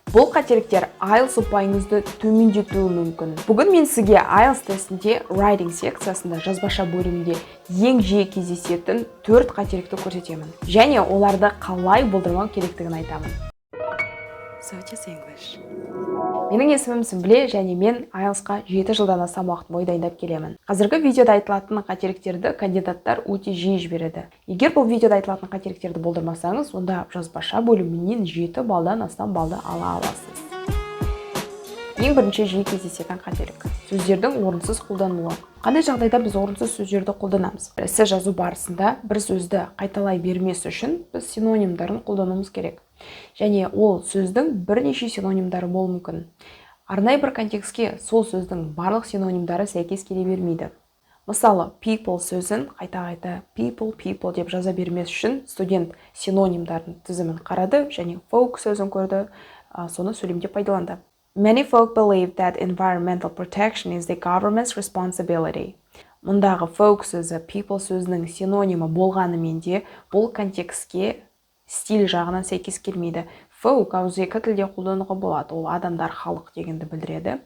Бұл қателіктер IELTS ұпайыңызды төмендетуі мүмкін. Бүгін мен сізге IELTS тестінде writing секциясында, жазбаша бөлімінде ең жиі кездесетін төрт қателікті көрсетемін және оларды қалай болдырмау керектігін айтамын. Soja's English. Менің есімім Сүмбіле және мен IELTS-қа 7 жылдан астам уақыт бойы дайындап келемін. Қазіргі видеода айтылатын қателіктерді кандидаттар өте жиі жібереді. Егер бұл видеода айтылатын қателіктерді болдырмасаңыз, онда жазбаша бөлімінен 7 балдан астам балды ала аласыз. Ең бірінші жиі кездесетін қателік – сөздердің орынсыз қолданылуы. Қандай жағдайда біз орынсыз сөздерді қолданамыз? Эссе жазу барысында бір сөзді қайталай бермес үшін біз синонимдарын қолдануымыз керек. Және ол сөздің бірнеше синонимдары болуы мүмкін. Арнайы бір контекстке сол сөздің барлық синонимдары сәйкес келе бермейді. Мысалы, people сөзін қайта-қайта people, people деп жаза бермес үшін студент синонимдардың тізімін қарады және folk сөзін көрді, соны сөйлемде пайдаланды. Many folk believe that environmental protection is the government's responsibility. Мұндағы folk сөзі people сөзінің синонимі болғанымен де, бұл контекстке стиль жағынан сәйкес келмейді. Folk ауызекі тілде қолдануға болады. Ол адамдар, халық дегенді білдіреді.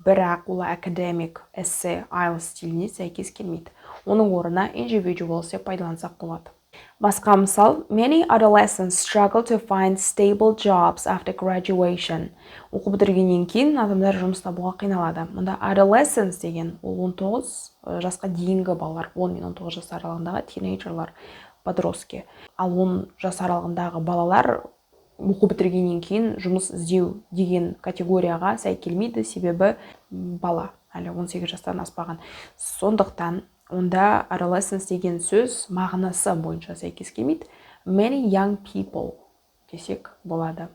Бірақ ол academic эссе, IELTS стиліне сәйкес келмейді. Оның орнына individuals деп пайдалансақ болады. Басқа мысал: many adolescents struggle to find stable jobs after graduation. Оқу бітіргеннен кейін адамдар жұмыс табуға қиналады. Мұнда adolescents деген ол 19 жасқа дейінгі балалар, 10 мен 19 жас аралығындағы тинейджерлар, подростки. Ал 10 жас аралығындағы балалар оқу бітіргеннен кейін жұмыс іздеу деген категорияға сай келмейді, себебі бала әлі 18 жастан аспаған. Сондықтан онда adolescents деген сөз мағынасы бойынша сәйкес келмейді. Many young people десек болады.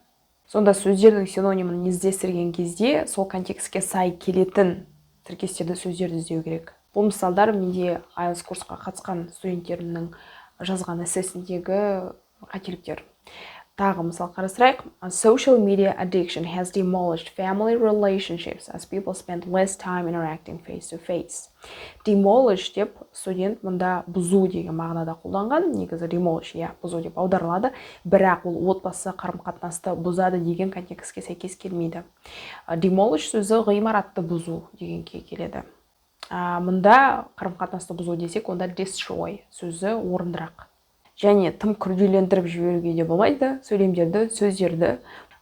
Сонда сөздердің синонимін іздестірген кезде сол контекстке сай келетін тіркестерді, сөздерді іздеу керек. Бұл мысалдар менде IELTS курсқа қатысқан студенттерімнің жазған эссесіндегі қателіктер. Тағы мысал қарастырайық. Social media addiction has demolished family relationships as people spend less time interacting face to face. Demolish деп студент мұнда бұзу деген мағынада қолданған. Негізі demolish, иә, бұзу деп аударылады, бірақ ол отбасы қарым қатынасты бұзады деген контекстке сәйкес келмейді. Demolish сөзі ғимаратты бұзу дегенге келеді. Мұнда қарым қатынасты бұзу десек, онда destroy сөзі орындырақ. Және тым күрделендіріп жіберуге де болмайды сөйлемдерді, сөздерді.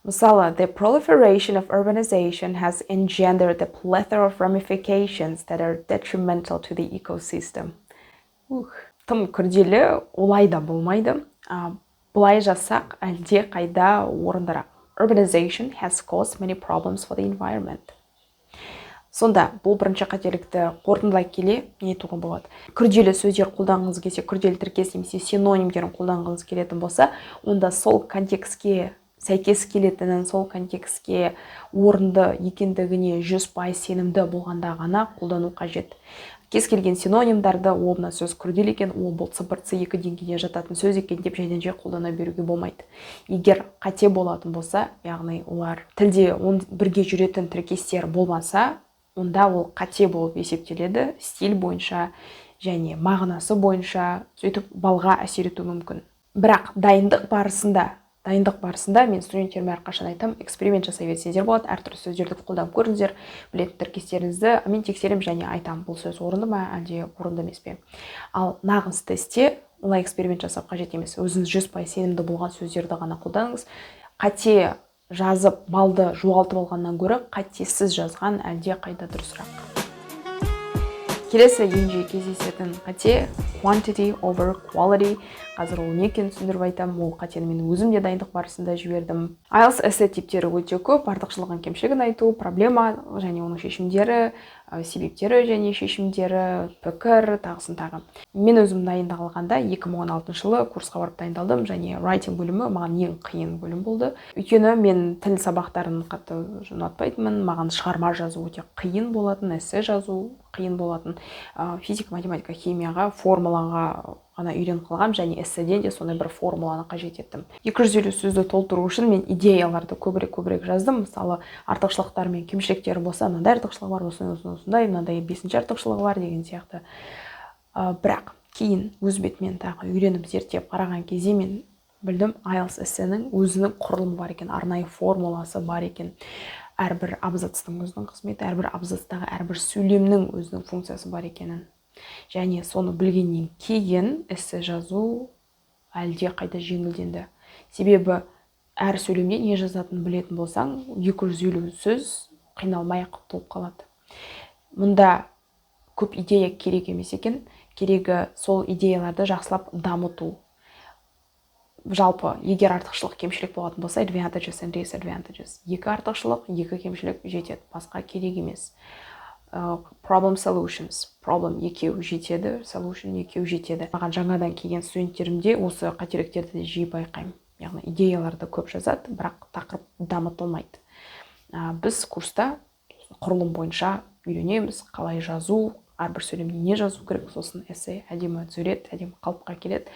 Мысалы, the proliferation of urbanization has engendered a plethora of ramifications that are detrimental to the ecosystem. Ух, тым күрделі олай да болмайды. Былай жазсақ, әлде қайда орындырақ: urbanization has caused many problems for the environment. Сонда бұл бірінші қателікті қорытындылай келе не айтуға болады? Күрделі сөздер қолданғыңыз келсе, күрделі тіркес немесе синонимдерін қолданғыңыз келетін болса, онда сол контекстке сәйкес келетінін, сол контекстке орынды екендігіне 100% сенімді болғанда ғана қолдану қажет. Кез келген синонимдарды, о, мына сөз күрделі екен, о, бұл С бір, С екі деңгейіне жататын сөз екен деп жайдан жай қолдана беруге болмайды. Егер қате болатын болса, яғни олар тілде он бірге жүретін тіркестер болмаса, онда ол қате болып есептеледі стиль бойынша және мағынасы бойынша, сөйтіп балға әсер етуі мүмкін. Бірақ дайындық барысында мен студенттеріме әрқашан айтамын: эксперимент жасай берсеңіздер болады, әртүрлі сөздерді қолданып көріңіздер, білетін тіркестеріңізді. Мен тексеремін және айтамын, бұл сөз орынды ма, әлде орынды емес пе. Ал нағыз тестте олай эксперимент жасау қажет емес. Өзіңіз 100% сенімді болған сөздерді ғана қолданыңыз. Қате жазып балды жоғалтып алғаннан гөрі қатесіз жазған әлде қайда дұрысырақ. Келесі ең жиі кездесетін қате – quantity over quality. Қазір ол не екенін түсіндіріп айтамын. Ол қатені мен өзім де дайындық барысында жібердім. IELTS эссе типтері өте көп: артықшылығын, кемшілігін айту, проблема және оның шешімдері, себептері және шешімдері, пікір, тағысын тағы. Мен өзім дайындалғанда, 2016 жылы курсқа барып дайындалдым және writing бөлімі маған ең қиын бөлім болды, өйткені мен тіл сабақтарын қатты ұнатпайтынмын. Маған шығарма жазу өте қиын болатын, эссе жазу қиын болатын. Физика, математика, химияға, формулаға ғана үйреніп қалғанмын және эсседен де сондай бір формуланы қажет еттім. 250 сөзді толтыру үшін мен идеяларды көбірек жаздым. Мысалы, артықшылықтары мен кемшіліктері болса, мынандай артықшылығы бар, осындай, осындай, осындай, мынандай бесінші артықшылығы бар деген сияқты. Бірақ кейін өз бетімен тағы үйреніп, зерттеп қараған кезде мен Білдім, IELTS эссенің өзінің құрылымы бар екен, арнайы формуласы бар екен. Әрбір абзацтың өзінің қызметі, әрбір абзацтағы әрбір сөйлемнің өзінің функциясы бар екенін. Және соны білгеннен кейін эссе жазу әлде қайда жеңілденді. Себебі әр сөйлемде не жазатынын білетін болсаң, 250 сөз қиналмай ақ толып қалады. Мұнда көп идея керек емес екен, керегі сол идеяларды жақсылап дамыту. Жалпы, егер артықшылық, кемшілік болатын болса, advantages and disadvantages, екі артықшылық, екі кемшілік жетеді, басқа керек емес. Problem, solutions, problem екеу жетеді, solution екеу жетеді. Маған жаңадан келген студенттерімде осы қателіктерді де жиі байқаймын, яғни идеяларды көп жазады, бірақ тақырып дамытылмайды. Біз курста құрылым бойынша үйренеміз, қалай жазу, әрбір сөйлемде не жазу керек. Сосын эссе әдемі түзеледі, әдемі қалыпқа келеді.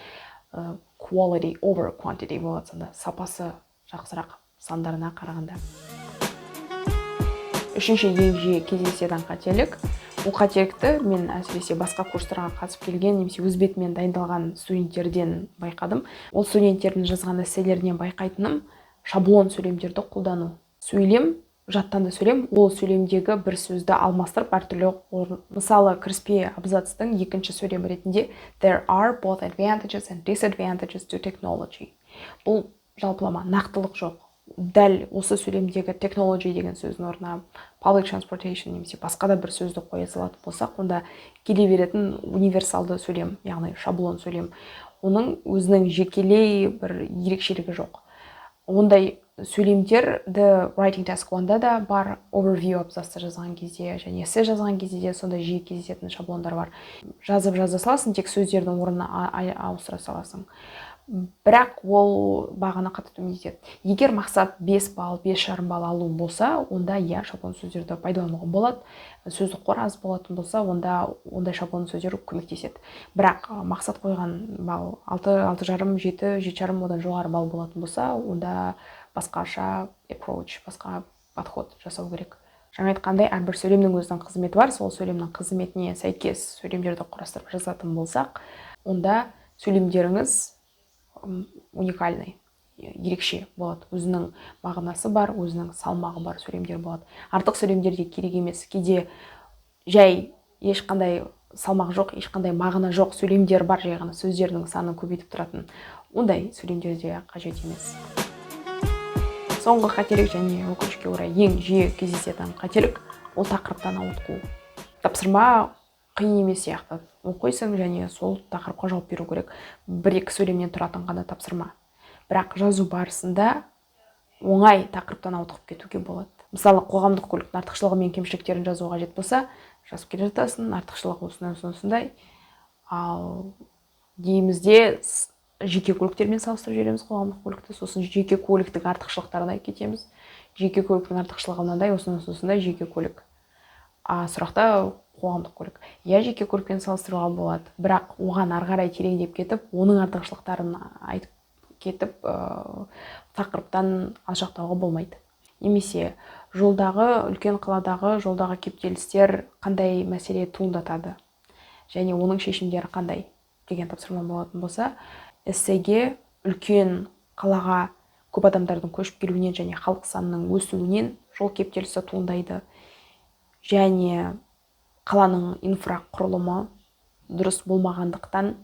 Quality over quantity болады сонда, сапасы жақсырақ сандарына қарағанда. Үшінші ең жиі кездесетін қателік. Бұл қателікті мен әсіресе басқа курстарға қатысып келген немесе өз бетімен дайындалған студенттерден байқадым. Ол студенттердің жазған эсселерінен байқайтыным: шаблон сөйлемдерді қолдану. Сөйлем, жаттанды сөйлем, ол сөйлемдегі бір сөзді алмастырып әртүрлі. Мысалы, кіріспе абзацтың екінші сөйлемі ретінде "There are both advantages and disadvantages to technology". Бұл жалпылама, нақтылық жоқ. Дәл осы сөйлемдегі technology деген сөздің орнына public transportation немесе басқа да бір сөзді қоя салатын болсақ, онда келе беретін универсалды сөйлем, яғни шаблон сөйлем. Оның өзінің жекелей бір ерекшелігі жоқ. Ондай сөйлемдерді writing task 1-да да бар, overview абзацты жазған кезде және эссе жазған кезде де сондай жиі кездесетін шаблондар бар. Жазып, жаза саласың, тек сөздердің орнына ауыстыра саласың, бірақ ол бағаны қатты төмендетеді. Егер мақсат 5 балл, 5,5 балл алу болса, онда иә, шаблон сөздерді пайдалануға болады. Сөздік қор аз болатын болса, онда ондай шаблон сөздер көмектеседі. Бірақ мақсат қойған балл 6, 6,5, 7, 7,5, одан жоғары балл болатын болса, онда басқаша approach, басқа подход жасау керек. Жаңа айтқандай, әрбір сөйлемнің өзінің қызметі бар. Сол сөйлемнің қызметіне сәйкес сөйлемдерді құрастырып жазатын болсақ, онда сөйлемдеріңіз уникальный, ерекше болады, өзінің мағынасы бар, өзінің салмағы бар сөйлемдер болады. Артық сөйлемдер де керек емес. Кейде жай ешқандай салмақ жоқ, ешқандай мағына жоқ сөйлемдер бар, жай ғана сөздердің санын көбейтіп тұратын. Ондай сөйлемдер де қажет емес. Соңғы қателік және, өкінішке орай, ең жиі кездесетін қателік — ол тақырыптан ауытқу. Тапсырма қиын емес сияқты, оқисың және сол тақырыпқа жауап беру керек, бір екі сөйлемнен тұратын ғана тапсырма. Бірақ жазу барысында оңай тақырыптан ауытқып кетуге болады. Мысалы, қоғамдық көліктің артықшылығы мен кемшіліктерін жазу қажет болса, жазып келе жатасың, артықшылығы осындай, осындай, осындай. Ал дейміз де, жеке көліктермен салыстырып жібереміз қоғамдық көлікті. Сосын жеке көліктің артықшылықтарын айтып кетеміз: жеке көліктің артықшылығы мынандай, осындай, осындай жеке көлік. А сұрақта қоғамдық көлік. Иә, жеке көлікпен салыстыруға болады, бірақ оған ары қарай тереңдеп кетіп, оның артықшылықтарын айтып кетіп, тақырыптан алшақтауға болмайды. Немесе жолдағы, үлкен қаладағы жолдағы кептелістер қандай мәселе туындатады және оның шешімдері қандай деген тапсырма болатын болса, эссеге үлкен қалаға көп адамдардың көшіп келуінен және халық санының өсуінен жол кептелісі туындайды және қаланың инфрақұрылымы дұрыс болмағандықтан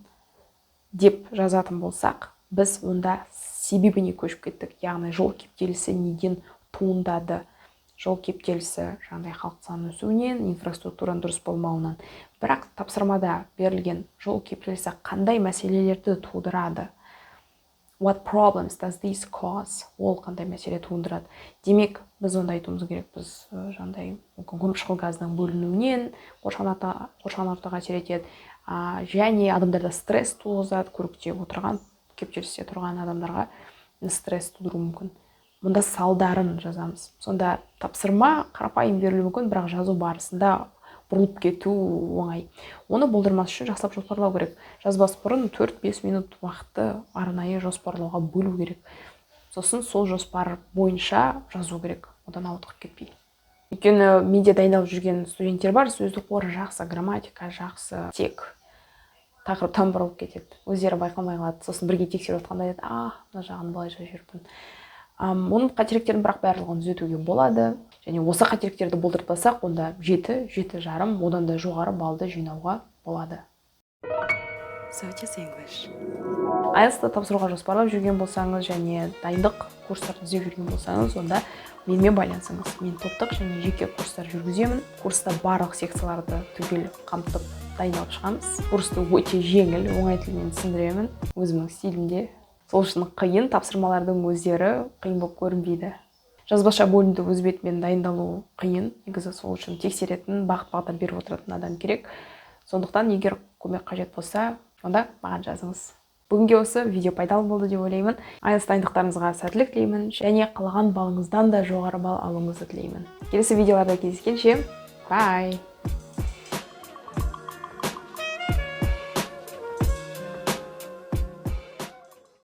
деп жазатын болсақ, біз онда себебіне көшіп кеттік, яғни жол кептелісі неден туындады? Жол кептелісі жаңағыдай халық санының өсуінен, инфраструктураның дұрыс болмауынан. Бірақ тапсырмада берілген жол кептелісі қандай мәселелерді тудырады, what problems does this cause, ол қандай мәселе туындырады? Демек, біз онда айтуымыз керек: біз жаңағыдай мүмкін көмірқышқыл газының бөлінуінен қоршаған ортаға әсер етеді және адамдарда стресс туғызады, көлікте отырған, кептелісте тұрған адамдарға стресс тудыруы мүмкін. Мұнда салдарын жазамыз. Сонда тапсырма қарапайым берілуі мүмкін, бірақ жазу барысында бұрылып кету оңай. Оны болдырмас үшін жақсылап жоспарлау керек. Жазбас бұрын 4-5 минут уақытты арнайы жоспарлауға бөлу керек. Сосын сол жоспар бойынша жазу керек, одан ауытқып кетпей. Өйткені менде дайындалып жүрген студенттер бар, сөздік қоры жақсы, грамматика жақсы, тек Тақырыптан бұрылып кетеді, өздері байқамай қалады. Сосын бірге тексеріп жатқанда айтады: «А, мына жағын былай жазып жіберіппін». Оның қателіктерін, бірақ барлығын түзетуге болады. Және осы қателіктерді болдыртпасақ, онда 7, 7,5, одан да жоғары баллды жинауға болады. Sotia's English. IELTS-ты тапсыруға жоспарлап жүрген болсаңыз және дайындық курстарын іздеп жүрген болсаңыз, онда менімен байланысыңыз. Мен топтық және жеке курстар жүргіземін. Курста барлық секцияларды түгел қамтып, дайындалып шығамыз. Курсты өте жеңіл, оңай тілмен түсіндіремін, өзімнің стилімде. Сол үшін қиын тапсырмалардың өздері қиын болып көрінбейді. Жазбаша бөлімді өз бетімен дайындалу қиын негізі. Сол үшін тексеретін, бағыт бағдар беріп отыратын адам керек. Сондықтан егер көмек қажет болса, онда маған жазыңыз. Бүгінге осы видео пайдалы болды деп ойлаймын. IELTS дайындықтарыңызға сәттілік тілеймін және қалаған балыңыздан да жоғары балл алуыңызды тілеймін. Келесі видеоларда кездескенше, bye!